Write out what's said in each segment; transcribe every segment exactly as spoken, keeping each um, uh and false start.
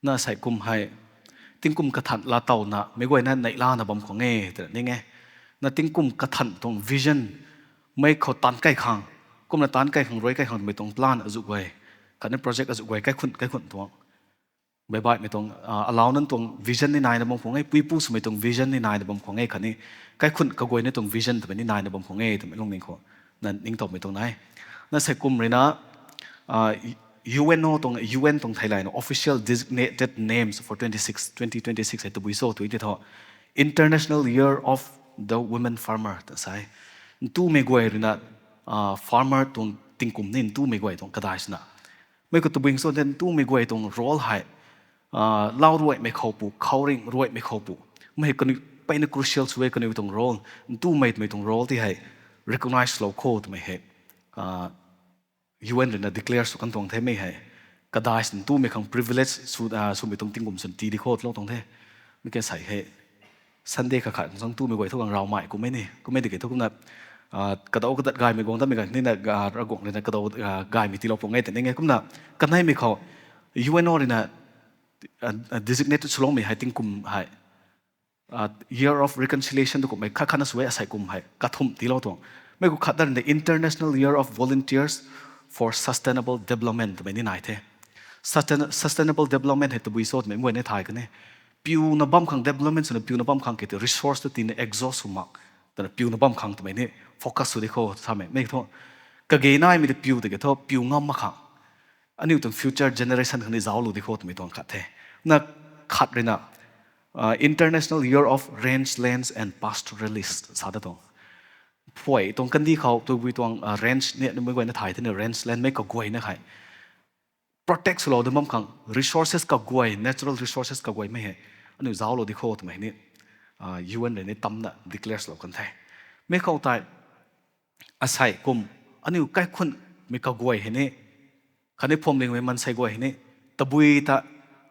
Na sei kum hei, tingkum kathan laa towna meic guayna neihlana bam khwan e twna ning e. Na tingkum kathan tuang vision, mei khou taanc kai khang, kumna taanc kai khang, rui kai khang twmei tuang plan azuh guay, khatni project azuh guay kaikhun kaikhun tuang, baibaihmei tuang, alauc nunc tuang vision ni naina bam khwan e, puipu swmei tuang vision ni naina bam khwan e, khatni kaikhun kaguayna tuang vision twmei ni naina bam khwan e twmei lungning khou na ningtowmei tuang nai. Na sei kum ruina, UNO tuang, U N tuang theilayna official designated names for twenty six, twenty twenty six hei tabui cho tw tei thu, International Year of the Women Farmer ta sa e. Ntumei guay ruina farmer tuang tingkum ni ntumei guay tuang kadai swna, mei khou tabui cho tei ntumei guay tuang role hei, lau ruaimei khou pu, khouringh ruaimei khou pu, mei hei kaniw peyna crucial sw e, kaniw tuang role, ntumei twmei tuang role tei hei recognize lou kho twmei hei U N ruina declare sw kan tuang themei hei, kadai sw ntumei khang privilege swmei tuang tingkum swn tii di kho twlou tuang the. Mi kan sei hei Sunday khat khat khang ntumei guay thu khang ravmei kummei ni, kummei tiki thu kumna, kadau kadat gaymei guang tamei kan nina, Ravguangc ruina kadau gaymei tiilou pung e twna ning e. Kumna kaneimei khou UNO ruina designated swloumei hei tingkum hei Year of Reconciliation tu kummei khat khatna sw e, asei kum hei kathumh tiilou tuang. Mei khou khat dan the International Year of Volunteers for Sustainable Development twmei ni nai the. Sustainable development hei tabui cho twmei mei guayna thay kan e. Piuna bam khang, development swna piuna bam khang ke tei resource tu tina exhaust sw mak twna piuna bam khang twmei ni focus sw di kho samei mei thu, kage naimei tei piu tiki thu piu ngam mak khang, aniu tuang future generation khang ni zauclou di kho twmei tuang khat the. Na khat ruina International Year of Rangelands and Pastoralists sa da tuang. Phuay tuang kandih khou tabui tuang range ni mei guayna thay thena, rangeland mei kaguayna hei protect swlou da bam khang, resources kaguay, natural resources kaguaymei hei aniu zauclou di kho twmei ni U N rui ni tamna declare swlou kan the. Mi khou tei asei kum aniu kaikhunhmei kaguay hei ni, khatni phuamlingmei maansei guay hei ni, tabui ta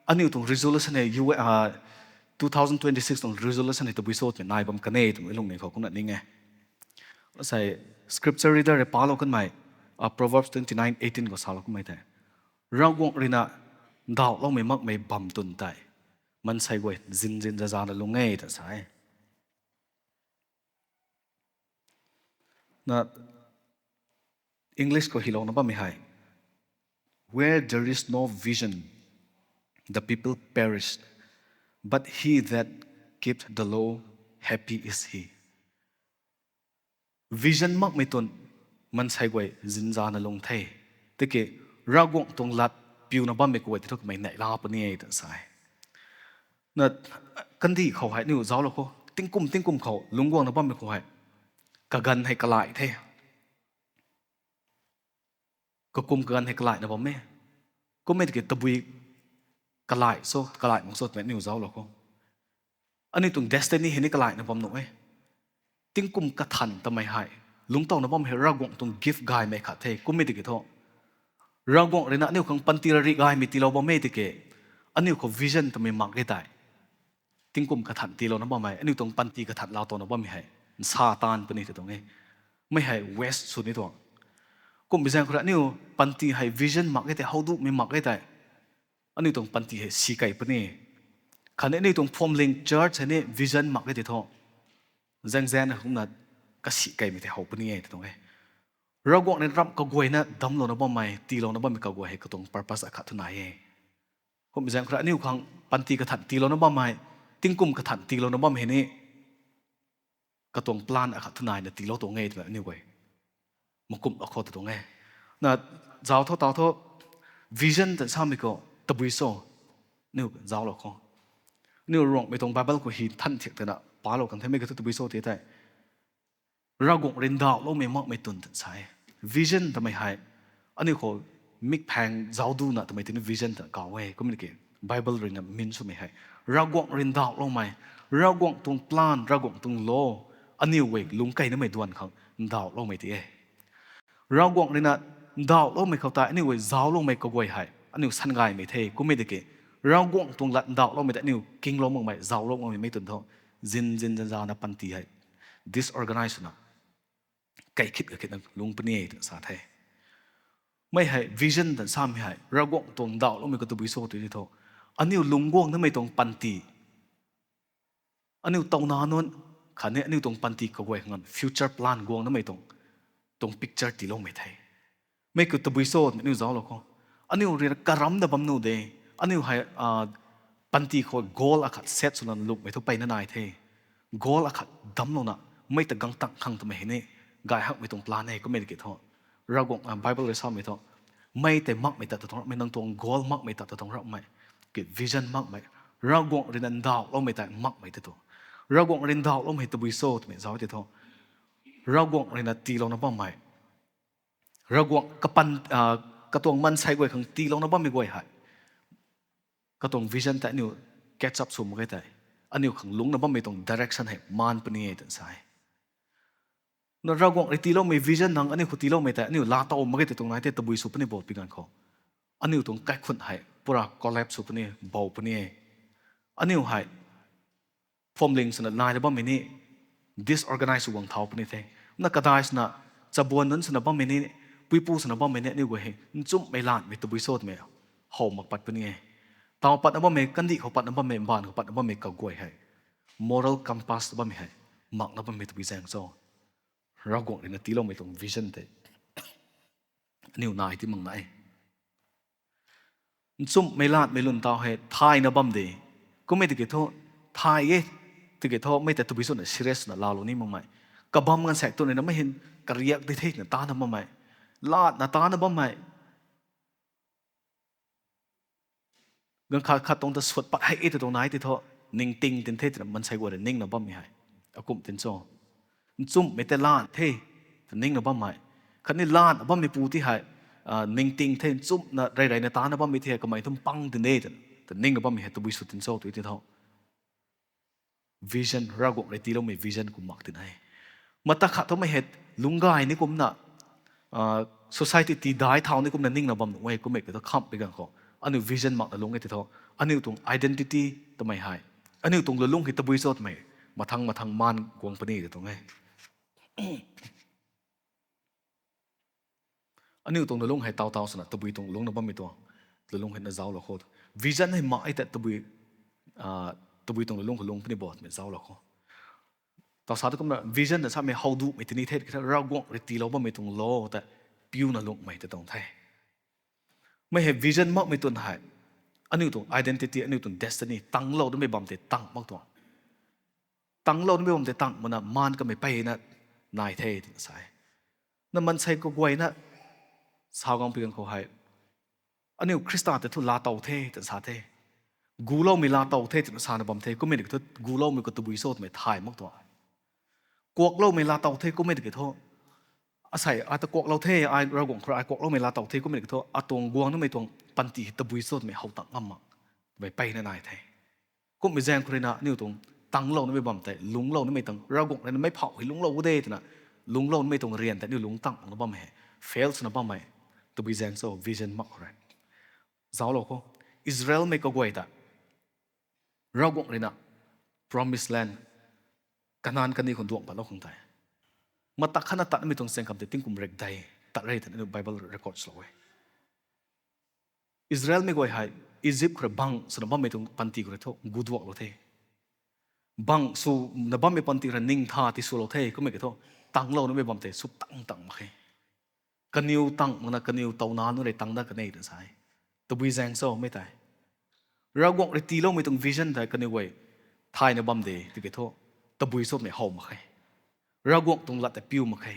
aniu tuang resolution hei, two thousand twenty six tuang resolution hei tabui cho twmei nai bam kan e twmei lungning khou kumna ning e. Asei scripture reader rui palou kanmei Proverbs twenty nine eighteen khou salou kanmei tei, Ravguangc ruina ndauhloumei makmei bam twn tei maansei guay zinzin zazana lung e ta sa e. Na English khou hylouna bammei hei, Where there is no vision, the people perish, but he that keeps the law, happy is he. Vision makmei twn maansei guay zinzana lung the. Tiki Ravguangc tuang lat piuna bammei kaguay tei thu kamei neihla puni e ta sa e. Na kandih khou hei aniu zauclou kho, tingkum tingkum khou lungc guangna bammei khou hei kaganv hei kalai the. Kakum kaganv hei kalaina bam e. Kummei tiki tabui kalai cho, kalai mak cho twmei aniu zauclou kho. Aniu tuang destiny hei ni kalaina bam nuh e. Tingkum kathan tamei hei lungctowna bam hei Ravguangc tuang gift gaymei khat the. Kummei tiki thu Ravguangc ruina aniu khang panty rari gaymei tiilou bam e tiki, aniu khou vision twmei mak e tei, tingkum kathan tiilouna bammei, aniu tuang panty kathan lau towna bammei hei nsa taanv puni tei tuang e. Mei hei waste sw ni tuang. Kummei zaeng khou rui aniu panty hei vision mak e tei, howdumei mak e tei, aniu tuang panty hei si kei puni. Khatni aniu tuang phuamling church hei ni vision mak e tei thu, zaengzaeng na kumna kasi keimei tei how puni e tei tuang e. Ravguangc ni ramh kaguayna damclouna bammei, tiilouna bammei kaguay hei katuang purpose akhat thu nai e. Kummei zaeng khou rui aniu khang panty kathan tiilouna bammei, tingkum kathan tiilouna bammei hei ni katuang plan akhat thu naina tiilou tuang e twmei aniu guay makumh akho ta tuang e. Na zauc tho, tau tho, vision ta samei khou tabui cho, aniu zauclou kho. Aniu Ruanghmei tuang Bible khou hi than thiak tana palou kan themei khou thu tabui cho ti tei, Ravguangc rui ndauhloumei makmei twn ta sa e. Vision tamei hei aniu khou mikphaeng zauc duna twmei tini vision ta kaw e. Kummei ki Bible ruina min swmei hei Ravguangc rui ndauhloumei, Ravguangc tuang plan, Ravguangc tuang law, aniu guay lungc kei namei duan khang ndauhloumei ti e. Ravguangc ruina ndauhloumei khou tei aniu guay zaucloumei kaguay hei aniu sangaymei the. Kummei tiki Ravguangc tuang lat ndauhloumei tei aniu kinglou makmei, zauclou makmei mei twn thu, zinzin zanzana panty hei disorganize swna kei khit kakhitna lungc puni e twna sa the. Mei hei vision ta samei hei Ravguangc tuang ndauhloumei khou tabui cho tw ti thu, Aniu lungc guang namei tuang panty, aniu tauna nunc khatni aniu tuang panty kaguay khang future plan guang namei tuang, tuang picture tiiloumei the. Mei khou tabui cho twmei aniu zauclou khou, aniu rui karamna bam nuh de. Aniu hei panty khou goal akhat set swna lungmei thu mpeyna nai the. Goal akhat damclouna mei ta gang tang khang twmei hei ni gay hakmei tuang plan e kummei ki thu, Ravguangc Bible rui samei thu, mei tei makmei ta ta tuang ramhmei, nang tuang goal makmei ta ta tuang ramhmei, ki vision makmei, Ravguangc rui na ndauhloumei tei makmei tei thu, Ravguangc rui ndauhloumei tabui cho twmei zauc tei thu, Ravguangc rui na tiilouna bammei, Ravguangc kapan, katuang maansei guay khang tiilouna bammei guay hei, katuang vision tei aniu catch up sw mak ge tei, aniu khang lungcna bammei tuang direction hei maan puni e twna sa e. Na Ravguangc rui tiiloumei vision nang aniu khou tiiloumei tei aniu laatow mak ge tei tuang nai tei tabui sw puni bo pi ganv khou, aniu tuang kaikhun hei pura collapse sw puni, bou puni e. Aniu hei phuamling swna naina bammei ni disorganize sw guang thau puni the. Na kadai swna chabuan nunc swna bammei ni, puipu swna bammei ni aniu guay hei nchumhmei lanmei tabui cho twmei how mak pat puni e. Taw patna bammei, kandih khou patna bammei, mbaanv khou patna bammei kaguay hei moral compass bammei hei makna bammei tabui zaeng cho. Ravguangc rui na tiiloumei tuang vision tei aniu nai ti mak na e. Nchumhmei lanmei lwn taw hei thayna bam de. Kummei tiki thu, thay e, tiki thu mei tei tabui cho na serious na laalou ni makmei. Kabam ganv saek tu nina mei hei kariak di the na tana bammei, latna tana bammei, ganv khat khat tuang ta suat pat hei e tei tuang nai tei thu, ningting tin the twna maansei guay rui ningna bammei hei akumh tin cho. Nchumhmei tei lan the, ta ningna bammei, khatni lan bammei pu ti hei ningting the, nchumhna rey reyna tana bammei the, kamei thu mpang tin de, ta ningna bammei hei tabui sw tin cho tu ti tho. Vision, Ravguangc rui tiiloumei vision kum mak tin e. Mata khat thumei hei lungc gay ni kumna society ti dai thau ni kumna ningna bam nuh e kummei ki thu khamhpui ganv khou, aniu vision makna lungc e tei thu, aniu tuang identity twmei hei, aniu tuang lulungc hei tabui cho twmei mathang mathang maan guang puni tei tuang e. Aniu tuang lulungc hei taw taw swna tabui tuang lungcna bammei tuang lulungc hei na zauclou khou, vision hei mak e tei tabui, tabui tuang lulungc khou lungc puni bo twmei zauclou khou. Taw sa tu kumna vision na samei how duhmei tini the ki thu, Ravguangc rui tiilou bammei tuang lo tei piuna lungcmei tei tuang the. Mei hei vision makmei tuang hei aniu tuang identity, aniu tuang destiny tanglou namei bam tei tang mak tuang. Tanglou namei bam tei tang makna maan kamei mpeyna nai the twna sa e. Na maansei kaguayna sa guang pi ganv khou hei, aniu Khrista tei thu laatow the twna sa the. Guloumei laatow the twna sana bam the, kummei ki thu guloumei khou tabui cho twmei thay mak tuang. Kuakloumei laatow the kummei ki thu, asei ata kuaklou the, ai Ravguangc khou ai kuakloumei laatow the kummei ki thu, atuang guang namei tuang panty hei tabui cho twmei how tang ngam mak, twmei mpeyna nai the. Kummei zaeng khou rui na aniu tuang tanglou namei bam tei, lungclou namei tang, Ravguangc rui na meic phauh hei lungclou de twna lungclou namei tuang rian tei aniu lungc tang na bammei hei fail swna bammei tabui zaeng cho vision mak khou rui. Zauclou khou, Israelmei kaguay ta Ravguangc rui na promised land, Kanan kandih khou duang patlou khang tei, mata khatna tatmei tuang saengkam tei tingkum rikdei tat re twna aniu Bible record swlou e. Israelmei guay hei Egypt khou rui bang swna bammei tuang panty khou rui thu guduaklou the. Bang swna bammei panty rui ningtha tiswlou the kummei ki thu, tanglou namei bam tei sw tang tang mak khe. Kaniw tang makna kaniw tauna nunc rui tang dat kan e twna sa e. Tabui zaeng cho mei tei, Ravguangc rui tiiloumei tuang vision tei kaniw guay thayna bam de tiki thu, tabui cho twmei how mak khe. Ravguangc tuang lat tei piu mak khe.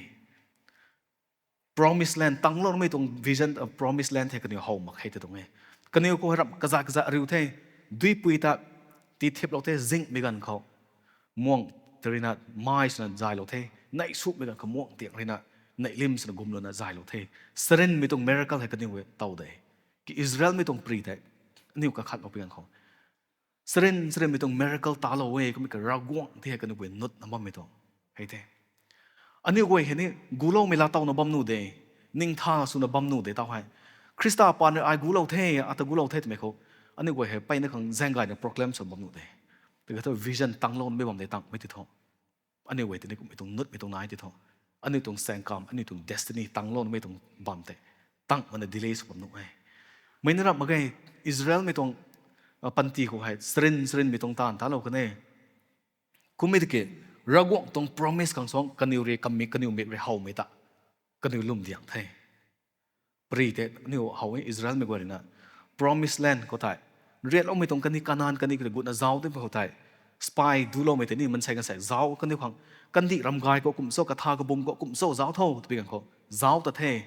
Promised land, tanglou namei tuang vision, promised land hei kaniw how mak khe tei tuang e. Kaniw khou hei ramh kazat kazat riu the, duipui ta tii thiplou the, zinghmei ganv khou muang tei rui na mai swna zaylou the, neih sumei ganv khou muang tiang rui na neihlim swna gumlouna zaylou the. Sarinmei tuang miracle hei kaniw e tow de. Ki Israelmei tuang pri tei aniu kakhatlou pi ganv khou, sarin sarinmei tuang miracle talou e kummei ki Ravguangc ti hei kaniw guay nutna bammei tuang hei the. Aniu guay hei ni guloumei laatowna bam nuh de, ningtha swna bam nuh de taw hei. Khrista paan rui ai gulou the, ata gulou the twmei khou aniu guay hei mpeyna khang zaeng gayna proclaim sw bam nuh de. Tiki thu vision tanglou namei bam de tangmei ti thu, aniu guay tei ni kummei tuang nutmei tuang nai ti thu, aniu tuang saengkam, aniu tuang destiny tanglou namei tuang bam tei tang makna delay sw bam nuh e. Mei ni ramh mak ge, Israelmei tuang panty khou hei sarin sarinmei tuang taanv talou kan e. Kummei tiki, Ravguangc tuang promise khang suang kaniw rui kamik, kaniw mik rui howmei ta, kaniw lwm diang the. Pary tei aniu how e, Israelmei guay ruina Promised Land khou tei, riatloumei tuang kandih, Kanan kandih khou tei gutna zauc tei khou tei, spy duloumei tei ni maansei gaanvsaekc zauc, kaniw khang kandih ramgay khou kum cho, katha kabum khou kum cho, zauc tho twpui ganv khou zauc ta the.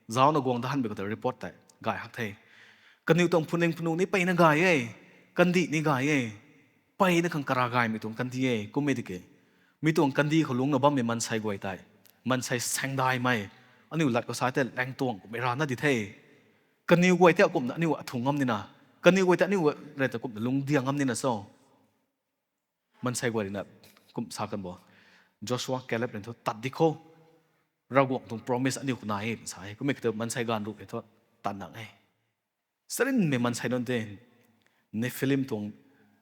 Zaucna guang dat hanmei khou tei report tei gay hak the. Kaniw tuang phuning phunu ni mpeyna gay e, kandih ni gay e, mpeyna khang kara gaymei tuang kandih e. Kummei tiki, mi tuang kandih khou lungcna bammei maansei guay tei, maansei saengdaimei, aniu lat khou sa tei laengtuang kummei rana di the. Kaniw guay tei akumhna aniu athung ngam nina, kaniw guay tei aniu rui ta kumna lungcdiang ngam nina cho. Maansei guay ruina kum sa kan bo, Joshua, Caleb rui thu, tat di kho, Ravguangc tuang promise aniu khou nai e sa e. Kummei kiu thu maansei gaanv ruh e thu, tat nang e. Sarinmei maansei nunc tei, Nephilim tuang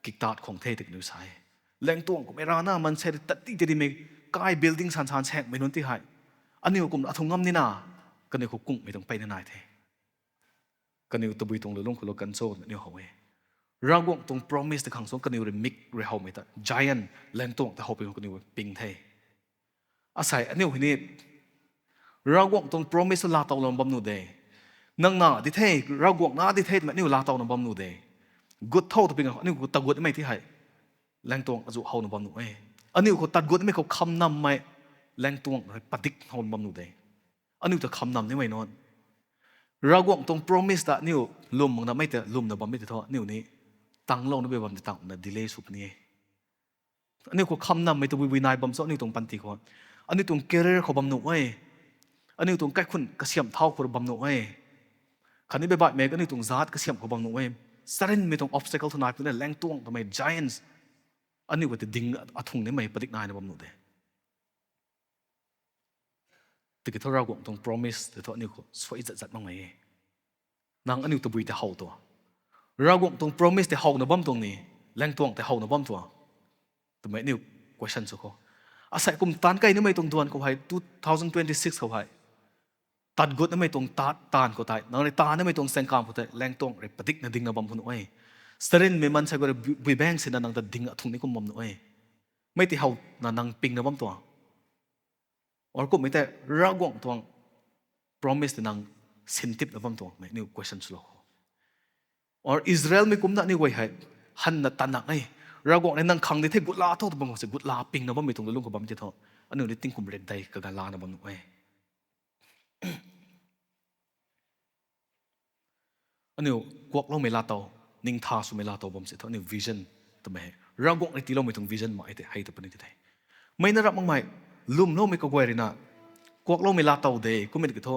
kiktat khwang the tiki nu sa e. Laengtuang kummei rana maansei rui tat ti tei dimei, kai building san san saengmei nunc tei hei, aniu kumna athung ngam nina, kaniw khou kunghmei tuang mpeyna nai the. Kaniw tabui tuang lulung khou lou kan cho aniu how e. Ravguangc tuang promise tei khang suang kaniw rui mik rui howmei ta, giant, laengtuang ta howpui khou kaniw ping the. Asei aniu hei ni Ravguangc tuang promise laatou lana bam nuh de. Nang na di the, Ravguangc na di the twmei aniu laatowna bam nuh de. Gut tho twpui ganv khou aniu khou tat gutmei tei hei, laengtuang azuh howna bam nuh e. Aniu khou tat gutmei khou khamnammei, laengtuang hei padik howna bam nuh de. Aniu ta khamnam nimei nunc, Ravguangc tuang promise ta aniu lwm makna mei ta lwmna bammei tei thu aniu ni tanglouna bam tei tangna delay sw puni e. Aniu khou khamnammei tabui bui nai bam cho aniu tuang panty khou, aniu tuang career khou bam nuh e, aniu tuang kaikhun kasiamh thau khou bam nuh e, khatni beibaihmei aniu tuang zaat kasiamh khou bam nuh e. Sarinmei tuang obstacle thu nai puni, laengtuang twmei giants, aniu khou tei ding athung nimei padik naina bam nuh de. Tiki thu Ravguangc tuang promise tei thu aniu khou suai zat zat makmei e. Nang aniu tabui tei how tua, Ravguangc tuang promise tei howna bam tuang ni, laengtuang tei howna bam tua twmei aniu question sw khou, asei kum taanc kei nimei tuang duan khou hei, two thousand twenty six khou hei, tat gut nimei tuang tat taanv khou tei, nang rui tat nimei tuang saengkam khou tei laengtuang rui padikna dingna bam khou nuh e. Sarinmei maansei guay rui bui baeng sina nang ta ding athung ni kum bam nuh e. Mei tei howna nang pingna bam tua, or kumhmei tei Ravguangc tuang promise tei nang sintipna bam tuang mei aniu question swlou khou, or Israelmei kumcna aniu guay hei hanna tan nang e, Ravguangc ni nang khang di the, gutla tho tw bam khou se gutla pingna bammei tuang lulung khou bam tei thu, aniu ni tingkum riakdei kaganv lana bam nuh e. Aniu kuakloumei laatow, ningtha swmei laatow bam se thu aniu vision twmei hei Ravguangc rui tiiloumei tuang vision mak e tei hei ta puni tei the. Mei na rap makmei, lwmloumei kaguay ruina kuakloumei laatow de, kummei ki thu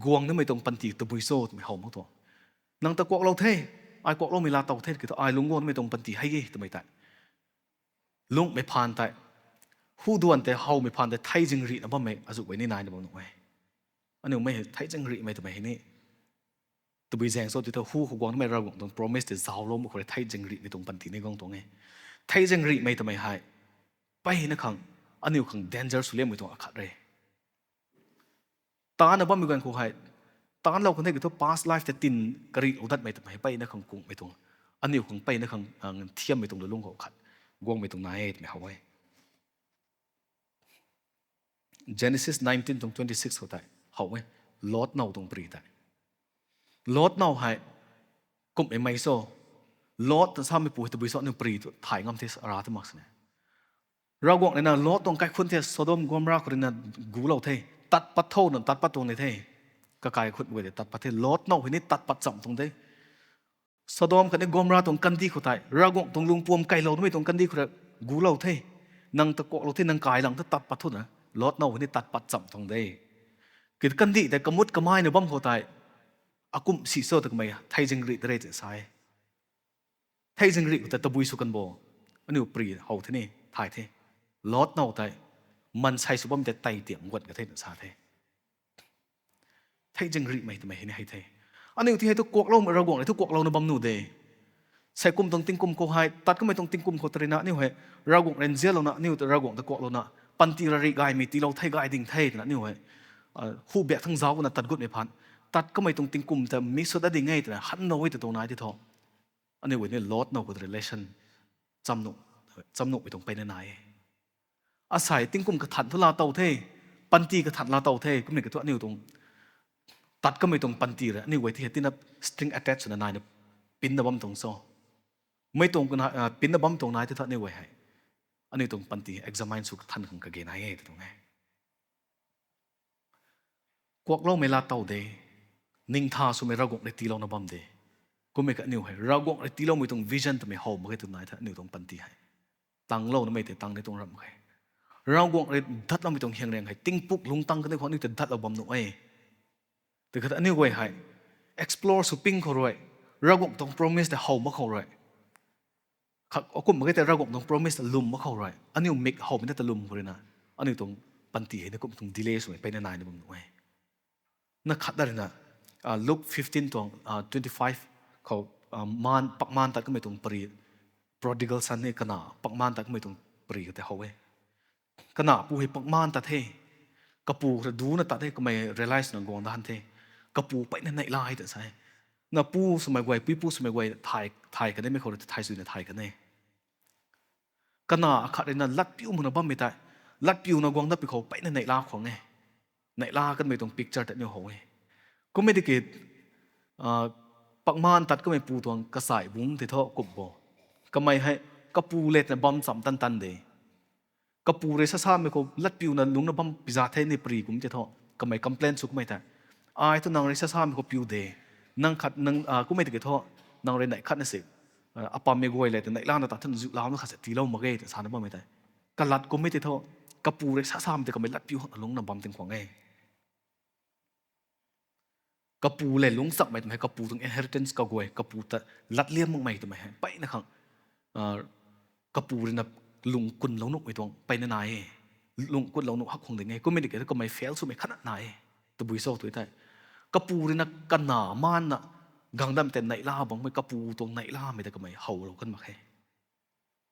guang nimei tuang panty tabui cho twmei how mak tua. Nang ta kuaklou the, ai kuakloumei laatow the ki thu ai lungc guang nimei tuang panty hei e twmei tei lungcmei phaan tei, hu duan tei howmei phaan tei thei zingrihna bammei azuh guay ni naina bam nuh e. Aniu mei hei thei zingrihmei twmei hei ni tabui zaeng cho ti thu hu khou guang nimei Ravguangc tuang promise tei zauclou mak khou rui thei zingrihmei tuang panty ni guang tuang e. Thei zingrihmei twmei hei mpeyna khang, aniu khang danger sw liammei tuang akhat re. Taanna bammei ganv khou hei, taanclou khang the ki thu past life tei tin karihlou datmei twmei hei mpeyna khang kungmei tuang, aniu khang mpeyna khang thiammei tuang lulung khou khat guangmei tuang nai e twmei how e. Genesis nineteen tuang twenty six khou tei how e, Lot now tuang pary tei. Lot now hei kumhmei mei cho, Lot ta samei pu hei tabui cho aniu pary tu thay ngam the, ra ta mak sini. Ravguangc ruina Lot tuang kaikhun the Sodom Gomorrah khou ruina gulou the, tat pat tho na tat pat tuang ni the. Kakai khun guay tei tat pat the, Lot now hei ni tat pat cham tuang de. Sodom khatni Gomorrah tuang kandih khou tei Ravguangc tuang lungpuam kailou nimei tuang kandih khou rui gulou the. Nang ta kuaklou the, nang kailang the tat pat tho na, Lot now hei ni tat pat cham tuang de. Ki kandih tei kamut kamaina bam khou tei, akumh si cho ta kamei thei zingrih ta re tei sa e. Thei zingrih khou tei tabui sw kan bo, aniu pary how the ni thay the. Lot now tei maansei sw bam tei tei tiang guan ka the na sa the. Thei zingrihmei twmei hei ni hei the. Aniu ti hei thu kuakloumei, Ravguangc rui thu kuaklouna bam nuh de. Sei kum tuang tingkum khou hei, tat kamei tuang tingkum khou ta ruina aniu hei Ravguangc rui nzianlouna, aniu ta Ravguangc ta kuaklouna, panty rarih gaymei tiilou the, gay ding the twna aniu hei hu biak thang zauc kuna tat gutmei phaan, tat kamei tuang tingkum ta mi sw dat ding e twna hanlou e ta tuang nai ti tho. Aniu guay ni Lot now khou relation chamnuh, chamnuhmei tuang peyna nai e. Asei tingkum kathan thu laa tow the, panty kathan laa tow the, kumni kathu aniu tuang tat kamei tuang panty rui aniu guay ti hei tina string attach swna naina pinna bam tuang cho. Mei tuang pinna bam tuang nai the thu aniu guay hei aniu tuang panty examine sw kathan khang kage nai e tw tuang e. Kuakloumei laa tow de, ningtha swmei Ravguangc rui tiilouna bam de. Kummei ka aniu hei Ravguangc rui tiiloumei tuang vision twmei how mak ge tw nai the aniu tuang panty hei. Tanglouna mei tei tang ni tuang ramh khe. Ravguangc rui datloumei tuang hiang riang hei tingpuk lungtang kani khou aniu tei datlou bam nuh e. Tei khat aniu guay hei explore sw ping khou rui, Ravguangc tuang promise tei how mak khou rui, khat akum mak ge tei Ravguangc tuang promise ta lwm mak khou rui aniu mik howmei na ta lwm khou ruina aniu tuang panty hei na kum tuang delay swmei peyna naina bam nuh e. Na khat da ruina Luke fifteen tuang twenty five khou pakmaan tat kamei tuang pari, prodigal son ni kana pakmaan tat kamei tuang pari khou tei how e. Kana pu hei pakmaan tat the, kapu khou ta duna tat the, kamei realize na guang da han the, kapu peyna neihla hei ta sa e. Na pu swmei guay, puipu swmei guay thay, thay kan e, mei khou rui thay swna thay kan e. Kana akhat ruina latpiu makna bammei tei, latpiuna guang dat pi khou peyna neihla khwang e. Neihla kanmei tuang picture ta aniu how e. Kummei tiki pakmaan tat kamei pu tuang kachai bungc tei thu kum bo, kamei hei kapu letna bam cham tan tan de. Kapu rui sasamei khou latpiuna lungcna bam piza the ni pari kum tei thu, kamei complain sw kamei tei, ai thu nang rui sasamei khou piu de, nang khat nang kummei tiki thu, nang rui neih khatna si apammei guay le tei neihlana ta thun zuh launa khat sa tiilou mak ge ta sana bammei tei, kalat kummei tei thu, kapu rui sasamei tei kamei latpiu hakna lungcna bam ting khwang e. Kapu le lungc chakmei twmei hei kapu tuang inheritance kaguay, kapu ta latliam makmei twmei hei peyna khang kapu ruina lung kunlou nuhmei tuang peyna nai e. Lung kunlou nuh hak khwang ding e, kummei tiki thu kamei fail swmei khatna nai e. Tabui cho tw thei, kapu ruina kana maanna gang dam tei neihla bangmei, kapu tuang neihlamei ta kamei howlou kan mak khe.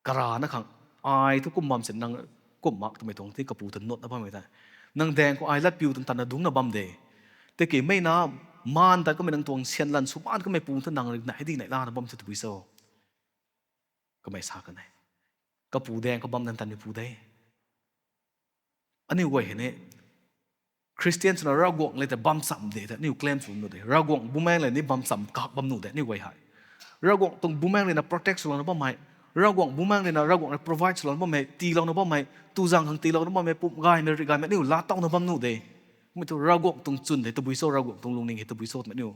Karana khang, ai thu kum bam sin nang kum mak twmei tuang ti kapu ta notna bammei tei, nang daeng khou ai latpiu tuang tanna dungcna bam de. Tiki mei na maan tat kamei nang tuang sianlan sw maan kamei pu thu nang rui na hei di neihlana bam the tabui cho, kamei sa kan e. Kapu daeng khou bam dan tanmei pu de. Aniu guay hei ni Christian swna Ravguangc le tei bam cham de ta aniu claim sw nuh de. Ravguangc Bumaengh le ni bam cham kak bam nuh de aniu guay hei. Ravguangc tuang Bumaengh ruina protect swlouna bammei, Ravguangc Bumaengh ruina Ravguangc rui provide swlouna bammei, tiilouna bammei, tu zaeng khang tiilouna bammei, pum gaymei ri gaymei aniu laa towna bam nuh de. Mei thu Ravguangc tuang chwn hei tabui cho, Ravguangc tuang lungning hei tabui cho twmei aniu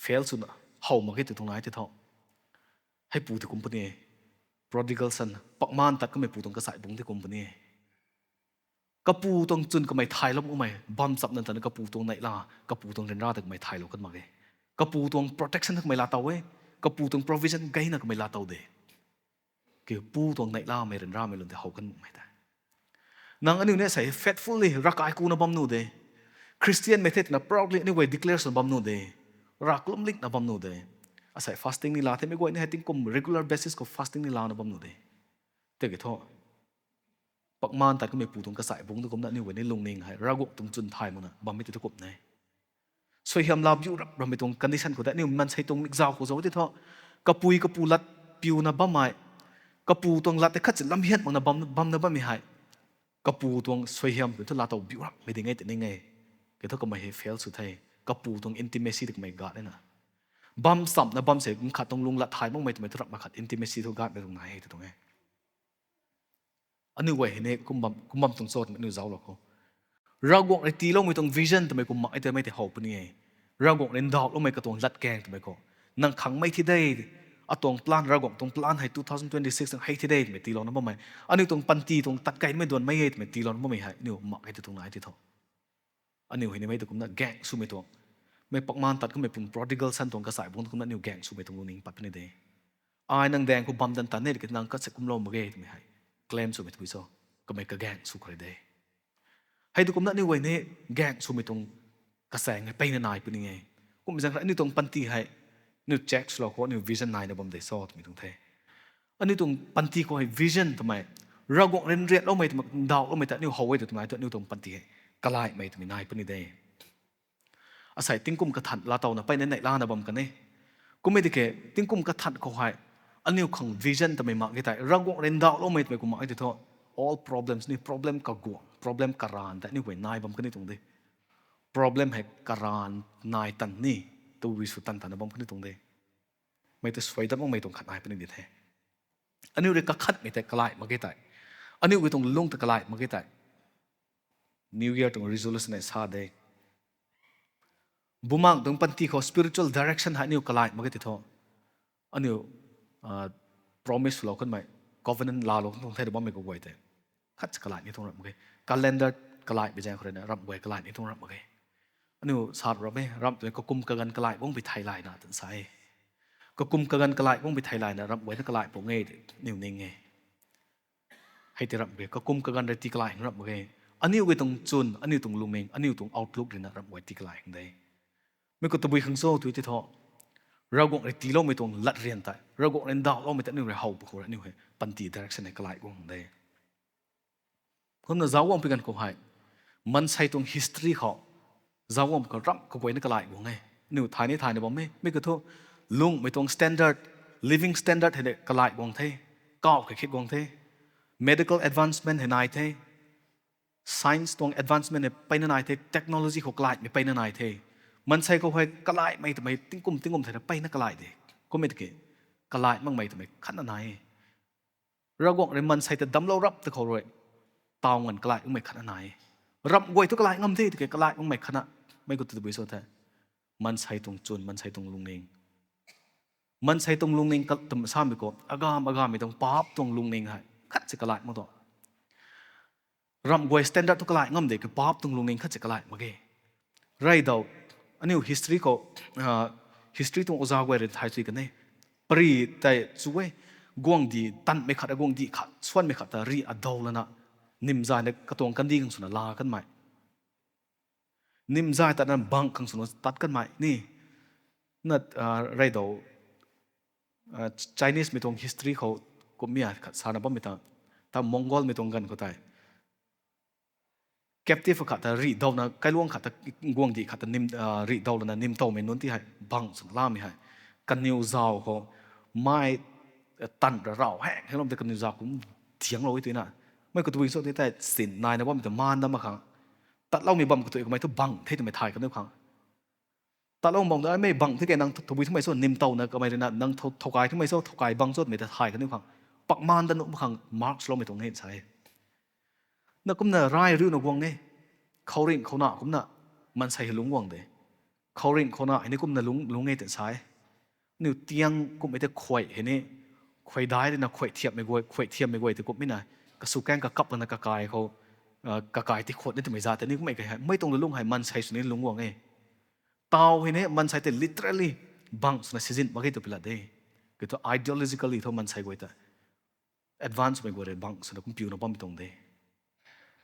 fail swna how mak ge tw tuang nai tei thu, heipu tei kum puni e. Prodigal son, pakmaan tat kamei pu tuang kachai bungc tei kum puni e. Kapu tuang chwn kamei thaylou makmei, bam cham dan tanna kapu tuang neihla, kapu tuang ryanra ta kamei thaylou kan mak e. Kapu tuang protection ta kamei laa tow e. Kapu tuang provision gayna kamei laa tow de. Kiu pu tuang neihlamei ryanramei lun tei how kan makmei tei, nang aniu ni asei faithfully ravkai kuna bam nuh de. Christianmei the twna proudly aniu guay declare swna bam nuh de. Rav kalumlikna bam nuh de. Asei fasting ni laa the, mei guay ni hei tingkum regular basis khou fasting ni laana bam nuh de. Tiki thu, pakmaan tat kamei pu tuang kachai bungc tu kumna aniu guay ni lungning hei Ravguangc tuang chwn thay makna bammei tei thu kum ne. Suaihiam laa biu rap rammei tuang condition khou tei aniu maansei tuang mikzau khou zauc tei thu, kapui kapu lat piuna bammei, kapu tuang lat tei khat si lamhian makna bam, bamna bammei hei, kapu tuang suaihiam tei thu laa tow biu rapmei ding e tei ning e. Kiu thu kamei hei fail sw the. Kapu tuang intimacy tei kamei gat e na. Bam chamna bam se nkhat tuang lung lat thay makmei twmei thu rapmei khat intimacy thu gatmei tuang nai e tw tuang e. Aniu guay hei ni kum bam, kum bam tuang cho twmei aniu zauclou khou, Ravguangc rui tiiloumei tuang vision twmei kum mak e twmei tei how puni e. Ravguangc rui ndauhloumei katuang latkaeng twmei khou, nang khang mei thi de, atuang plan, Ravguangc tuang plan hei two thousand twenty six nang hei thi de twmei tiilouna bammei, aniu tuang panty tuang tat kaimei duanmei e twmei tiilouna bammei hei aniu mak e tw tuang nai tei thu, aniu hei ni mei tu kumna gaeng swmei tuang, mei pakmaan tat kamei pun prodigal son tuang kachai bungc tu kumna aniu gaeng swmei tuang lungning pat puni de. Ai nang daeng khou bam dan tan e, ki nang khat se kumlou mak ge twmei hei claim swmei tabui cho, kamei kagaeng sw khou rui de. Hei tu kumna aniu guay ni gaeng swmei tuang kachaeng hei peyna nai puni e. Kum zaeng khou aniu tuang panty hei aniu check swlou khou aniu vision naina bam de cho twmei tuang the. Aniu tuang panty khou hei vision twmei, Ravguangc rui nriatloumei twmei, ndauhloumei ta aniu how e tw twmei tu aniu tuang panty hei kalaimei twmei nai puni de. Asei tingkum kathan laa towna peyna neih lana bam kan e. Kum e tiki, tingkum kathan khou hei, aniu khang vision tamei mak e tei, Ravguangc rui ndauhloumei tamei kum mak e tei thu, all problems ni problem kaguang, problem karan tei aniu guay nai bam kani tuang de. Problem hei karan nai tan ni, tabui sw tan tan na bam kani tuang de. Mei tei suai dat makmei tuang khat nai puni di the. Aniu rui kakhatmei tei kalai mak e tei. Aniu guay tuang lung tei kalai mak e tei. New Year tuang resolution hei sa de. Bumaengh tuang panty khou spiritual direction hei aniu kalai mak e tei thu. Aniu promise lou kanmei, covenant laalou kan tuang the bammei kaguay tei. Khat kalai ni tuang ramh mak ge. Calendar kalai bi zaeng khou rui na ramh guay kalai ni tuang ramh mak ge. Aniu sat ramh e, ramh tei kakum kaganv kalai guang bi thei layna tan sa e. Kakum kaganv kalai guang bi thei layna ramh guay na kalai pung e, aniu ning e. Hei tei ramh ge, kakum kaganv rui tii kalai ramh mak ge. Aniu guay tuang chwn, aniu tuang lungning, aniu tuang outlook rui na ramh guay tii kalai de. Mei khou tabui khang cho tui tei thu, Ravguangc rui tiiloumei tuang latryan tei, Ravguangc rui ndauhloumei tei aniu rui how pwkhou rui aniu hei panty direction hei kalai guang de. Kumna zauc guang pi ganv khou hei, maansei tuang history khou, zauc guang khou ramh kaguayna kalai guang e. Aniu thay ni thay na bam e, mei khou thu, lungmei tuang standard, living standard hei de kalai guang the, kauh khe khit guang the, medical advancement hei nai the, science tuang advancement hei peyna nai the, technology khou kalaimei peyna nai the. Maansei khou hei kalaimei twmei tingkum tingkum thei na peyna kalai de. Kum e tiki, kalai makmei twmei khatna nai e. Ravguangc rui maansei ta damclou rap ta khou rui, taw nganv kalai makmei khatna nai e. Ramh guay thu kalai ngam the tiki kalai makmei khatna, mei khou tabui cho the. Maansei tuang chwn, maansei tuang lungning. Maansei tuang lungning ka, twm samei khou, agam agammei tuang paap tuang lungning hei khat si kalai mak tuang. Ramh guay standard thu kalai ngam de ki paap tuang lungning khat si kalai mak ge. Rey daw, aniu history khou, history tuang oza guay rui thay sui kan e. Pari tei chu e, guangcdic tanmei khat, guangcdic khat, suanmei khat ta rih adow lana, nimzay na katuang kandih khang swna laa kanmei. Nimzay tatna bangc khang swna tat kanmei ni. Na, rey daw, Chinese mei tuang history khou kummei a khat sana bammei ta, ta Mongol mei tuang ganv khou tei captive khat ta rih dawna, kailuang khat ta, guangcdic khat ta rih daw lana nimtowmei nunc ti hei bangc swna laamei hei. Kaniw zauc khou, mai, tan ra rau heng heng lom tei kaniw zauc khou dianglou e twna. Mei khou tabui cho tei tei sin naina bammei ta maan dam mak khang. Tatloumei bam katui kamei thu bangc the twmei thay kaniw khang. Tatlou bam ta mei bangc the ke nang tabui thumei cho nimtowna kamei rui na nang thoukai thumei cho thoukai bang cho twmei ta thay kaniw khang. Pakmaan dat nuh mak khang marks loumei tuang e sa e. Na kumna rai riuna guang e. Khouringh khouna kumna maansei hei lungc guang de. Khouringh khouna hei ni kumna lungc, lungc e tei sa e. Aniu tiang kummei tei khuay hei ni, khuay dai rui na khuay thiammei guay, khuay thiammei guay tei kummei na, kaswkaeng kakap lana kakai khou, kakai ti khuat ni twmei za tei ni kummei kai hei. Mei tuang lungc hei maansei sw ni lungc guang e. Taw hei ni maansei tei literally bangc swna sizin mak ge tw pilat de. Kiu thu ideologically thu maansei guay ta advancemei guay rui bangc swna kum piuna bammei tuang de.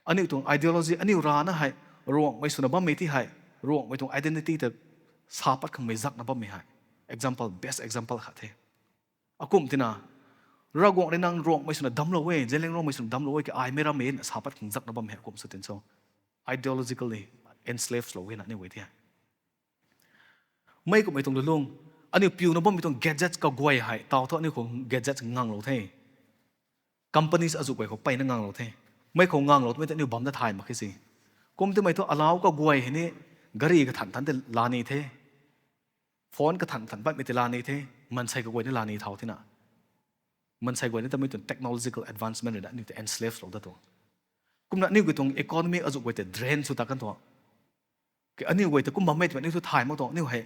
Aniu tuang ideology, aniu rana hei, Ruangmei swna bammei ti hei, Ruangmei tuang identity ta sa pat khangmei zakna bammei hei. Example, best example khat the. Akum tina, Ravguangc rui nang Ruangmei swna damclou e, Zeliangrongmei swna damclou e, ki ai mei rammei na sa pat khang zakna bam hei akum sw tin cho. Ideologically enslave lou e na aniu guay ti hei. Mei kummei tuang lulung, aniu piuna bammei tuang gadgets kaguay hei, taw thu aniu khou gadgets nganglou the. Companies azuh guay khou peyna nganglou the. Mei khou nganglou twmei tei aniu bam na thay mak khe si. Kum twmei thu alau kaguay hei ni, gari kathan than tei laa ni the. Phone kathan than patmei tei laa ni the. Maansei kaguay ni laa ni thau tina. Maansei guay ni tamei tuang technological advancement rui na aniu tei enslave lou dat tuang. Kumna aniu guay tuang economy azuh guay tei drain sw ta kan tuang. Aniu guay tei kum bammei twmei aniu thu thay mak tuang, aniu hei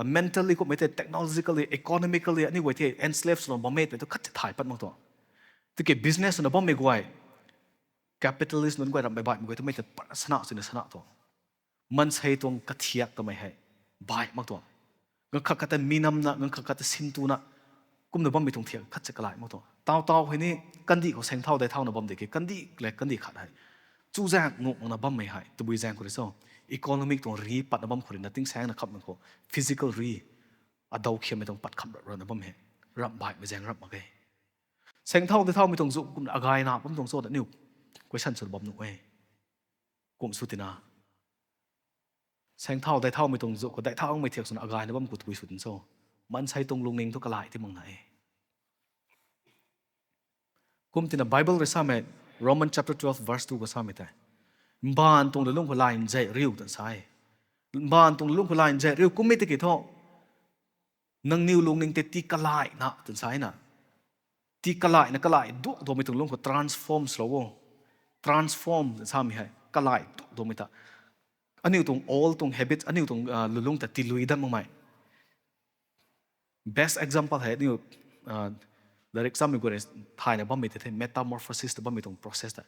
mentally kummei tei technologically, economically aniu guay tei enslave swlou bammei twmei thu khat tei thay pat mak tuang. Tiki business swna bammei guay, capitalist nunc guay ramh baih baihmei guay twmei tei pat sana swna sana tuang. Maansei tuang kathiak kamei hei baih mak tuang. Ganv khat khat tei minamna, ganv khat khat tei sintuna, kumna bammei tuang thiak khat si kalai mak tuang. Taw taw hei ni, kandih khou seng thau dei thauna bam de ki, kandih le kandih khat hei chuzaeng nguk makna bammei hei tabui zaeng khou rui cho. Economic tuang ri patna bam khou rui na tingsaengna khamna khou, physical ri, adaw khiammei tuang pat kham rana bam hei, ramh baihmei zaeng ramh mak ge. Seng thau tei thaumei tuang zu kumna agayna bam tuang cho ta aniu question sw bam nuh e. Kum sw tina, Saengthau daithaumei tuang zu khou daithaumei thiak swna agayna bam khou tabui sw tin cho. Maansei tuang lungning thu kalai ti mak na e. Kum tina Bible rui samei, Roman chapter twelve verse two khou samei tei, mbaanv tuang lulung khou lay nzei riu twna sa e. Mbaanv tuang lulung khou lay nzei riu kummei tiki thu, nangniw lungning tei tii kalaina twna sa na. Tii kalaina, kalai duak duakmei tuang lung khou transform swlou o. Transform twna samei hei kalai duak duakmei ta. Aniu tuang old tuang habits, aniu tuang lulung ta tii lui dat makmei. Best example hei aniu larik chammei guay rui thayna bammei tei the, metamorphosis ta bammei tuang process tei.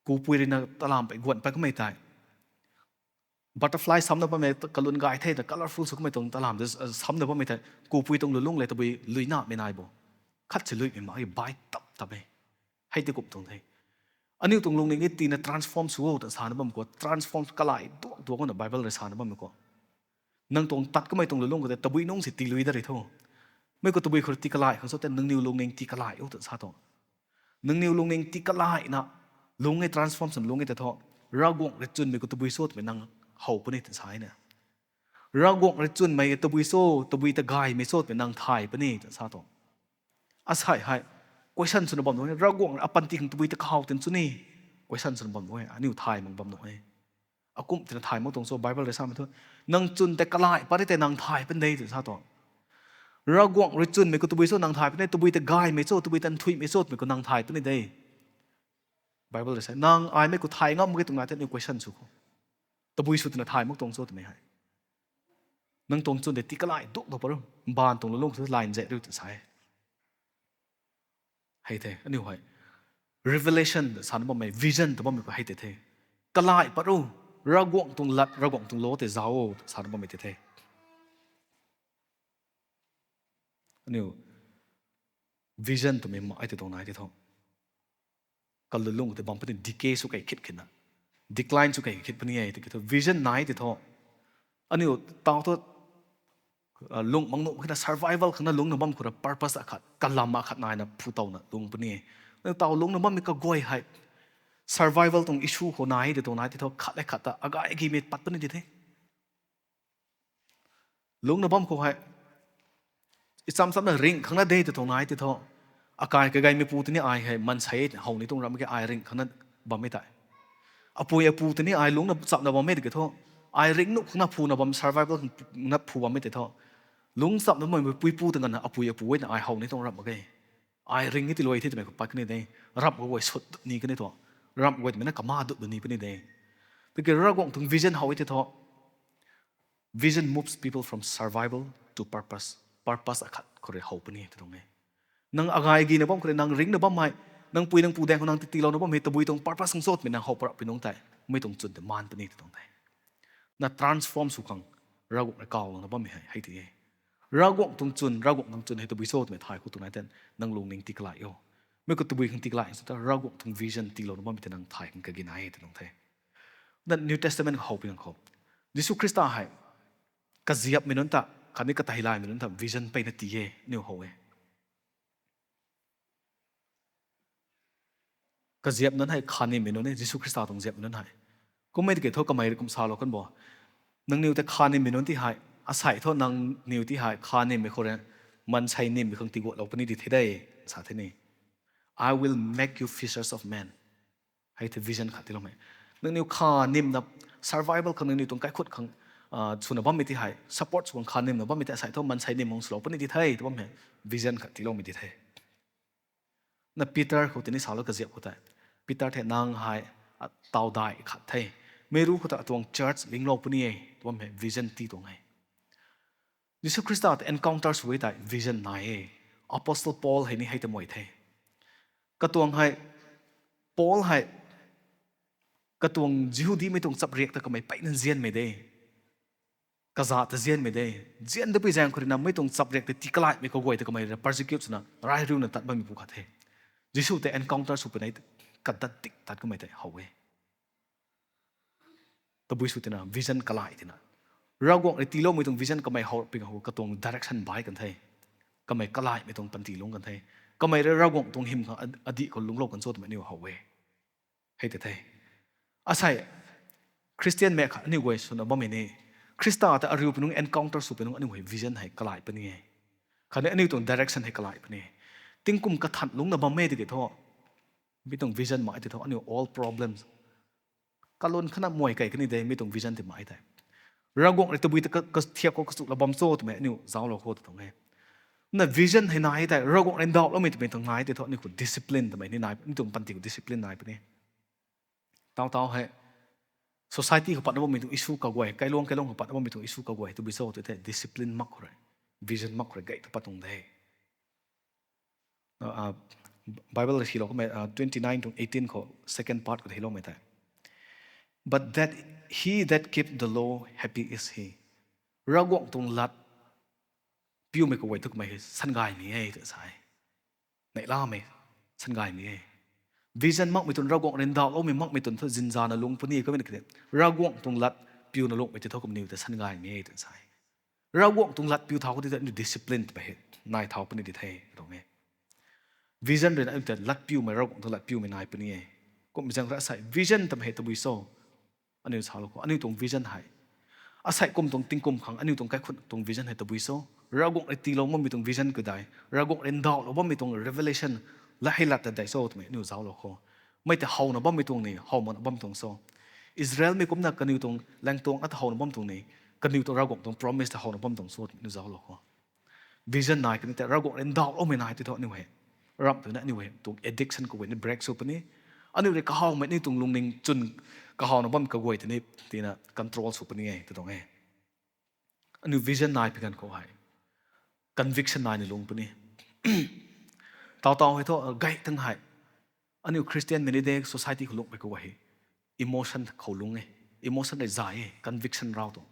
Kupui ruina talam pei guan pat kamei tei, butterfly samna bammei kalun gay the ta, colorful sw kamei tuang talam tei samna bammei tei, kupui tuang lulung le tabui luinamei nai bo. Khat si luimei mak e, bai tap tap e. Hei tei kum tuang the. Aniu tuang lungning e tiina transform sw o ta sana bam khou transform kalai duak duak na Bible rui sana bammei khou. Nang tuang tat kamei tuang lulung khou tei tabui nungc si tii lui dat ri tho. Mei khou tabui khou tii kalai khang cho tei nangniw lungning tii kalai o ta sa tuang. Nangniw lungning tii kalaina, lung e transformation lung e tei thu, Ravguangc rui chwnmei khou tabui cho twmei nang how puni twna sa na. Ravguangc rui chwnmei tabui cho, tabui ta gaymei cho twmei nang thay puni twna sa tuang. Asei hei question swna bam nuh e, Ravguangc apanty khang tabui ta kahaw tin chu ni? Question swna bam nuh e, aniu thay mak bam nuh e. Akum tina thay mak tuang cho, Bible rui samei thu, nang chwn tei kalai pat ri tei nang thay puni de twna sa tuang. Ravguangc rui chwnmei khou tabui cho nang thay puni, tabui ta gaymei cho, tabui ta nthuihmei cho twmei khou nang thay puni de. Bible rui sa, nang ai mei khou thay ngam mak ge tuang nai tei aniu question sw khou. Tabui sw twna thay mak tuang cho twmei hei. Nang tuang chwn tei tii kalai duak duak pat ru, mbaanv tuang lulung khou lay nzei riu twna sa e. Hei the, aniu hei revelation sana bammei, vision ta bammei khou hei tei the. Kalai pat ru, Ravguangc tuang lat, Ravguangc tuang law tei zauc o sana bammei tei the. Aniu vision twmei ma ai tei tuang nai tei thu, kalulung tei bam puni decay sw kei khit khit na, decline sw kei khit puni e tiki thu vision nai tei thu. Aniu tau thu lung mang nuh khina survival khang na lungcna bam khou ra purpose akhat, kalam akhat naina phu towna lung puni e. Aniu tau lungcna bammei kaguay hei survival tuang issue khou nai tei tuang nai tei thu khat le khat ta agay gimei pat puni di the. Lungcna bam khou hei, icham chamna ringh khang na de tei tuang nai tei thu, akai kagaymeipu tei ni ai hei maansei how ni tuang ram mak ge, ai ringh khang na bammei tei. Apui apu tei ni ai lungcna chamna bammei tiki thu, ai ringh nuh khang na phuna bam, survival khang na phu bammei tei thu, lungc chamna bammei puipu ta nganvna apui apu na ai how ni tuang ram mak ge. Ai ringh ni tiluai the twmei khou pat kani de. Ramh kaguay sut ni kani thu, ramh kaguay twmei na kama dut ni puni de. Tiki Ravguangc tuang vision how e tei thu, vision moves people from survival to purpose. Purpose akhat khou rui how puni tw tuang e. Nang agay gina bam khou rui nang ringcna bammei, nang pui nang pu daeng khou nang titilouna bammei tabui tuang purpose khang cho twmei nang how parapui nungc tei, mei tuang chwn tei maan puni tw tuang tei. Na transform sw khang Ravguangc rui kawlouna bammei hei hei tei e. Ravguangc tuang chwn, Ravguangc tuang chwn hei tabui cho twmei thay khou tuang nai tei, nang lungning tii kalai o. Mei khou tabui khang tii kalai sa ta Ravguangc tuang vision tiilouna bammei tei nang thay khang kagina e tw tuang the. Na New Testament khou how pui nang khou, Jisu Khrista hei kaziapmei nunc ta, khatni kateilaymei nunc ta vision peyna tii e, aniu how e. Kaziap nunc hei khanimei nunc e, Jisu Khrista tuang ziapmei nunc hei. Kummei tiki thu kamei rui kum salou kan bo. Nangniw tei khanimei nunc ti hei, asei thu nangniw ti hei khanimei khou rui, maansei nimmei khang tiguatlou puni di the de, sa the ni. I will make you fishers of men. Hei the vision khat tiiloumei. Nangniw khanimna, survival khang nangniw tuang kaikhut khang swna bammei ti hei, support sw khang khanimna bammei tei asei thu maansei nim mang swlou puni di the tw bam hei, vision khat tiiloumei di the. Na Peter khou tini salou kaziap khou tei, Peter the nang hei, tawdai khat the. Meic ru khou ta atuang church linglou puni e tw bam hei vision tii tuang e. Jisu Khrista ta encounter sw e tei vision nai e. Apostle Paul hei ni hei ta mei the. Katuang hei, Paul hei, katuang Jihudimei tuang chapriak ta kamei peyna nzianmei de. Kazat ta nzianmei de. Nzian dapui zaeng khou rui na mei tuang chapriak ta tii kalaimei kaguay ta kamei rui persecute swna rai riuna tat bammeipu khat the. Jisu tei encounter sw puni, kadat tik tat kamei tei how e. Tabui sw tina vision kalai tina, Ravguangc rui tiiloumei tuang vision kamei how ping khou katuang direction bai kan the. Kamei kalaimei tuang panty lungc kan the. Kamei rui Ravguangc tuang hym khang adih khou lungclou kan cho twmei aniu how e. Hei tei the. Asei, Christian mei khat aniu guay swna bammei ni, Khrista ta ariu pi nung encounter sw pi nung aniu hei vision hei kalai puni e. Khatni aniu tuang direction hei kalai puni e. Tingkum kathan lungcna bam e tiki thu, mi tuang vision mai tei thu aniu all problems kalun khana muai kai kani de, mi tuang vision ti mai tei. Ravguangc rui tabui ta ka, kathiak khou kachu la bam cho twmei aniu zauclou khou ta tuang e. Na vision hei nai tei, Ravguangc rui ndauhloumei twmei tuang nai tei thu aniu khou discipline twmei ni nai, aniu tuang panty khou discipline nai puni. Tau tau hei, society khou patna bammei tuang issue kaguay, kailuang kailuang khou patna bammei tuang issue kaguay, tabui cho tw thei discipline mak khou rui, vision mak khou rui gay ta pat tuang de. Bible rui silou kummei twenty nine tuang eighteen khou second part khou ta hiloumei tei, But that he that keep the law, happy is he. Ravguangc tuang lat piumei kaguay thu kamei hei sangaymei e tw sa e. Neihlamei, sangaymei e. Vision makmei tun, Ravguangc rui ndauhloumei makmei tun thu zinzana lung puni kamei na kade. Ravguangc tuang lat piuna lungmei tei thu kamniw ta sangaymei e tw sa e. Ravguangc tuang lat piu thau khou tei thu aniu discipline twmei hei nai thau puni di the tuang e. Vision rui na aniu ta lat piumei, Ravguangc tuang lat piumei nai puni e. Kum zaeng rui asei vision twmei hei tabui cho? Aniu salou khou, aniu tuang vision hei, asei kum tuang tingkum khang aniu tuang kaikhunc tuang vision hei tabui cho? Ravguangc rui tiilou bammei tuang vision kudai, Ravguangc rui ndauhlou bammei tuang revelation la hei lat ta dei cho twmei aniu zauclou khou, mei tei howna bammei tuang ni, how makna bam tuang cho? Israelmei kumcna kaniw tuang laengtuang na ta howna bam tuang ni, kaniw tuang Ravguangc tuang promise ta howna bam tuang cho twmei aniu zauclou khou, vision nai kani tei Ravguangc rui ndauhloumei nai tei thu aniu hei, ramh twna aniu hei tuang addiction kaguay ni break sw puni. Aniu rui kahawmei aniu tuang lungning chwn kahawna bam kaguay tei ni tina control sw puni e tw tuang e. Aniu vision nai pi ganv khou hei conviction nai ni lung puni. Tau tau hei thu gay tang hei, aniu Christian mei ni de society khou lungmei kaguay hei emotion khou lung e. Emotion rui zay e, conviction rau tuang.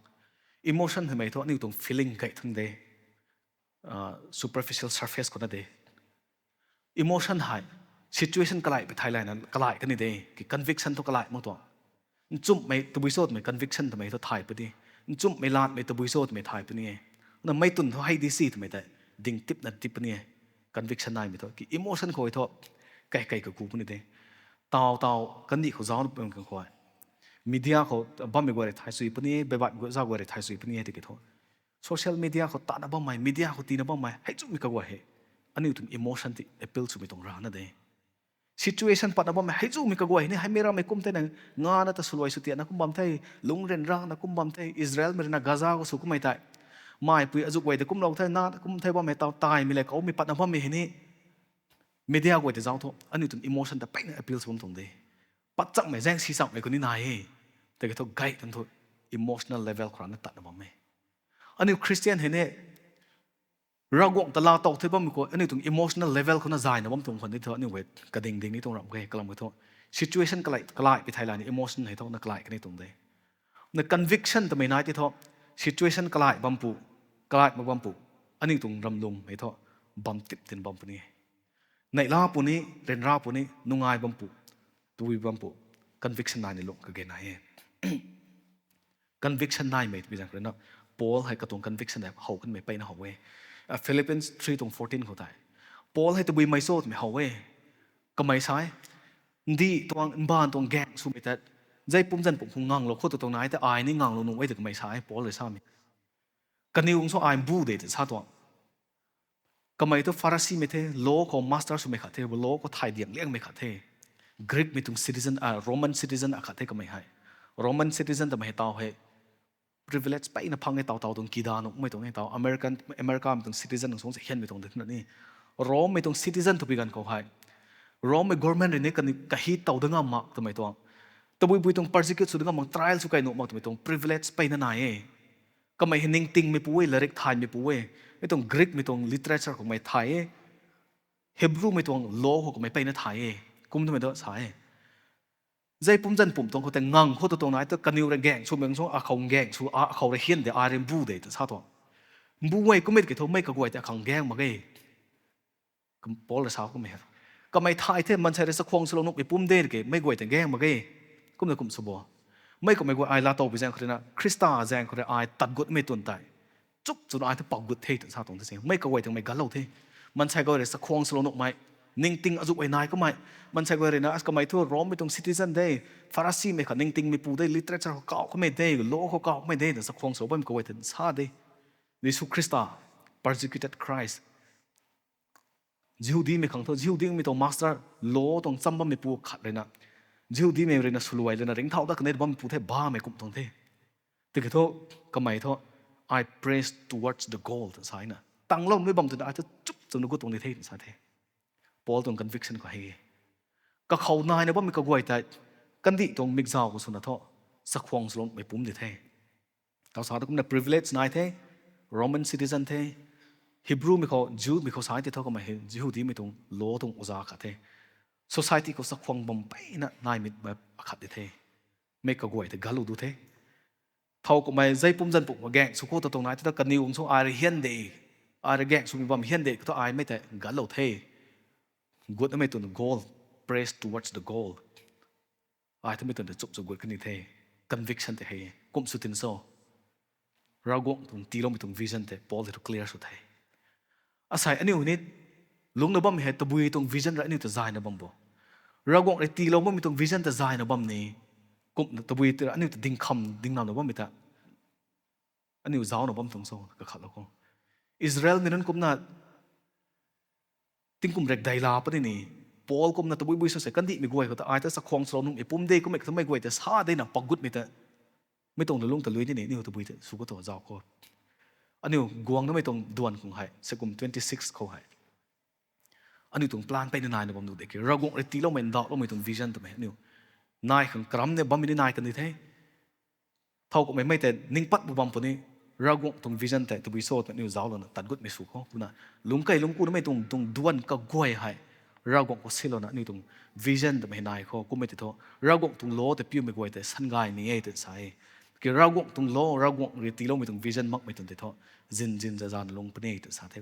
Emotion hei mei thu aniu tuang feeling gay tang de, superficial surface khou na de. Emotion hei situation kalai pi thai layna kalai kani de, ki conviction thu kalai mak tuang. Nchumhmei tabui cho twmei conviction twmei thu thay puni. Nchumhmei latmei tabui cho twmei thay puni e. Na mei tun thu hei di si twmei tei ding tipna tip puni e. Conviction naimei thu ki emotion khou thu kai kai kaku puni de. Tau tau kandih khou zaucna pun kan khou, media khou bammei guay rui thay sui puni, beibat guay zauc guay rui thay sui puni e tiki thu, social media khou tatna bammei, media khou tiina bammei hei chumei kaguay hei aniu tuang emotion tei appeal swmei tuang rana de. Situation patna bammei hei chumei kaguay ni, heimei rammei kum tei na, ngana ta swluai sw tiana kum bam the, lungh ryanrana kum bam the, Israelmei rui na Gaza khou sw kummei tei, maipui azuh guay tei kumlou the, na kum the bammei tau taimei le kaumei patna bammei hei ni media guay tei zauc thu aniu tuang emotion ta peyna appeal sw bam tuang de. Pat chakmei zaeng si chakmei khou ni nai e. Tiki thu gay tang thu emotional level khou rana tatna bam e. Aniu Christian hei ni Ravguangc ta laatow the bammei khou aniu tuang emotional level khou na zayna bam tuang khwan di thu aniu hei kading ding ni tuang ramh ge kalam e thu, situation kalai kalai pi thai layna emotion hei thu na kalai kani tuang de. Na conviction twmei nai tei thu situation kalai bam pu, kalai mak bam pu, aniu tuang ramlum hei thu bam tip tin bam puni. Neihla puni, ryanra puni, nungai bam pu, tui bam pu, conviction nai ni lung kage nai e. Conviction naimei twmei zaeng khou rui na, Paul hei katuang conviction hei how kanmei peyna how e. Philippians three tuang fourteen khou tei, Paul hei tabui mei cho twmei how e. Kamei sa e, ndih tuang, mbaanv tuang gaeng swmei tat, zei pumzan pum khou nganglou khou tu tuang nai tei ai ni nganglou nuh e tw kamei sa e, Paul rui samei. Kaniw guang sw ai mbu de tw sa tuang. Kamei thu Pharisimei the, law khou master swmei khat the, law khou thay diang liangmei khat the. Greekmei tuang citizen, Roman citizen akhat the kamei hei. Roman citizen twmei hei tau hei privilege peyna phang e, tau tau tuang kida nuhmei tuang e, tau American, Americamei tuang citizen nang sung se hianmei tuang de na ni. Romemei tuang citizen twpui ganv khou hei, Romemei government rui ni kani kahit tow da ngam mak twmei tuang, tabuibui tuang persecute sw da ngam mak, trial sw kai nuh mak twmei tuang privilege peyna nai e. Kamei hei ningtingmeipu e, latrik thaymeipu e. Mi tuang Greekmei tuang literature khou kamei thay e. Hebrewmei tuang law khou kamei peyna thay e. Kum twmei tu sa e. Zei pumzan pum tuang khou tei ngang khou tu tuang nai tu kaniw rui gaeng swmei sung akhou gaeng sw, akhou rui hian de, ai rui mbu de tw sa tuang. Mbu e kummei ki thu mei kaguay tei akhang gaeng mak e. Paul rui sa kummei hei, kamei thay the, maansei rui chakhwang swlou nuhmei pum de ki mei guay tei gaeng mak e. Kumna kum sw bo. Mei kummei guay ai laatow pi zaeng khou rui na, Khrista zaeng khou rui ai tat gutmei tun tei, chuk chuna ai thu pak gut the tw sa tuang the se. Mei kaguay tuang mei galou the. Maansei guay rui chakhwang swlou nuhmei, Ningting azuh ei nai kamei. Mansei guay rui na, as kamei thu Rommei tuang citizen de, Pharisimei khat ningtingmeipu de, literature khou kauh kamei de, law khou kauh kamei de, na chakhwang swlou bammei kaguay tei sa de. Jisu Khrista, persecuted Christ. Jihudimei khang thu, Jihudimei tuang master, law tuang cham bammeipu khat rui na, Jihudimei rui na swluai lana ringcthau dat kanei bammeipu the, bamei kum tuang the. Tiki thu, kamei thu, I press towards the goal, twna sa na. Tangloumei bam twna, ai thu chup cham na gut tuang di the, twna sa the. Paul tuang conviction khou hei e. Kakhou naina bammei kaguay tei, kandih tuang mikzauc khou swna thu, chakhwang swloumei pumc di the. Tau sa ta kumna privilege nai the, Roman citizen the, Hebrewmei khou, Jewmei khou sa tei thu kamei hei, Jihudimei tuang law tuang oza khat the. Society khou chakhwang bam peyna naimei akhat di the. Mei kaguay tei ganclou du the. Thow kummei zei pumzan pumh gaeng sw khou ta tuang nai tei thu kaniw guang sw ai rui hian de, ai rui gaeng swmei bam hian de, khou thu ai mei tei ganclou the. Gutnamei tuang goal, press towards the goal. Ai twmei tuang tei chup cham gut kani the, conviction tei hei, kum sw tin so. Ravguangc tuang tiiloumei tuang vision tei Paul tei thu clear sw the. Asei aniu ni, lungcna bammei hei tabui tuang vision rui aniu ta zayna bam bo. Ravguangc rui tiilou bammei tuang vision ta zayna bam ni, kum tabui tei aniu ta dingkham dingnamna bammei ta, aniu zaucna bam tuang so, kakhatlou khou. Israelmei nunc kumna, tingkum rek dei la puni ni, Paul kumna tabui bui sw sei kandihmei guay khou ta ai ta chakhwang swlou nuhmei pumc de, kummei kha twmei guay ta sa dena pak gutmei ta, mei tuang lulung ta lui ni ni, aniu tabui ta sw khou ta zauc khou. Aniu guang namei tuang duan khang hei, sakum twenty six khou hei. Aniu tuang plan peyna naina bam nuh de ki, Ravguangc rui tiiloumei, ndauhloumei tuang vision twmei aniu nai khang karam ni bammei ni nai kan di the. Thow kummei mei tei ning pat bu bam puni, Ravguangc tuang vision tei tabui so twmei aniu zauclouna tat gutmei sw khou. Kumna lungc kei lungc ku namei tuang, tuang duan kaguay hei, Ravguangc khou silouna aniu tuang vision twmei nai khou, kummei tei thu, Ravguangc tuang law tei piumei guay tei sangaymei e tei sa e. Ki Ravguangc tuang law, Ravguangc rui tiiloumei tuang vision makmei tuang tei thu, zinzin zazana lung puni tei sa the.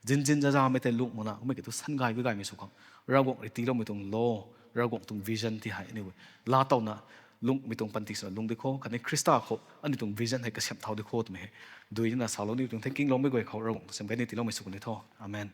Zinzin zazamei tei lung makna, kummei ki thu sangay bi gaymei sw khang. Ravguangc rui tiiloumei tuang law, Ravguangc tuang vision ti hei aniu laatowna, lungmei tuang panty swna lung di khou, khatni Khrista khou aniu tuang vision hei kasiamh thau di khou twmei hei, dui na salou ni tuang the. Kingloumei guay khou Ravguangc tuang siam gay ni tiiloumei sw kan di tho. Amen.